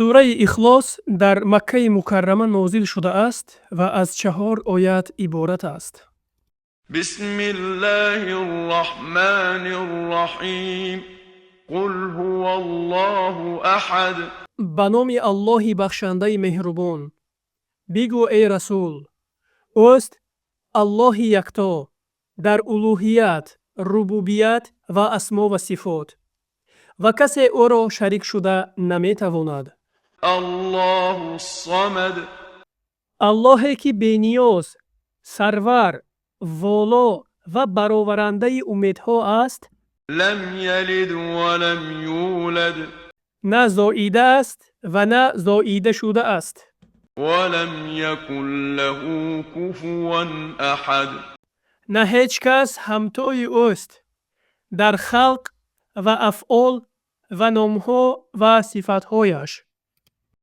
Сураи Ихлос дар Маккаи Мукаррама нозил шудааст ва аз чаҳор оят иборат аст. بسم الله الرحمن الرحيم قل هو الله أحد. Ба номи Аллоҳи бахшандаи меҳрубон. Бигӯ, эй расул: ӯст Аллоҳи якто дар улӯҳият, рубубият ва асмо ва сифот ва касе ӯро шарик шуда наметавонад. الله الصمد. Аллоҳе ки бениёз, сарвар, воло ва бароварандаи умедҳо аст. لم يلد ولم يولد. На зоида аст ва на зоида шудааст. ولم يكن له كفوا أحد. На ҳеҷ кас ҳамтои ӯст дар халқ ва афъол ва номҳо ва сифатҳояш.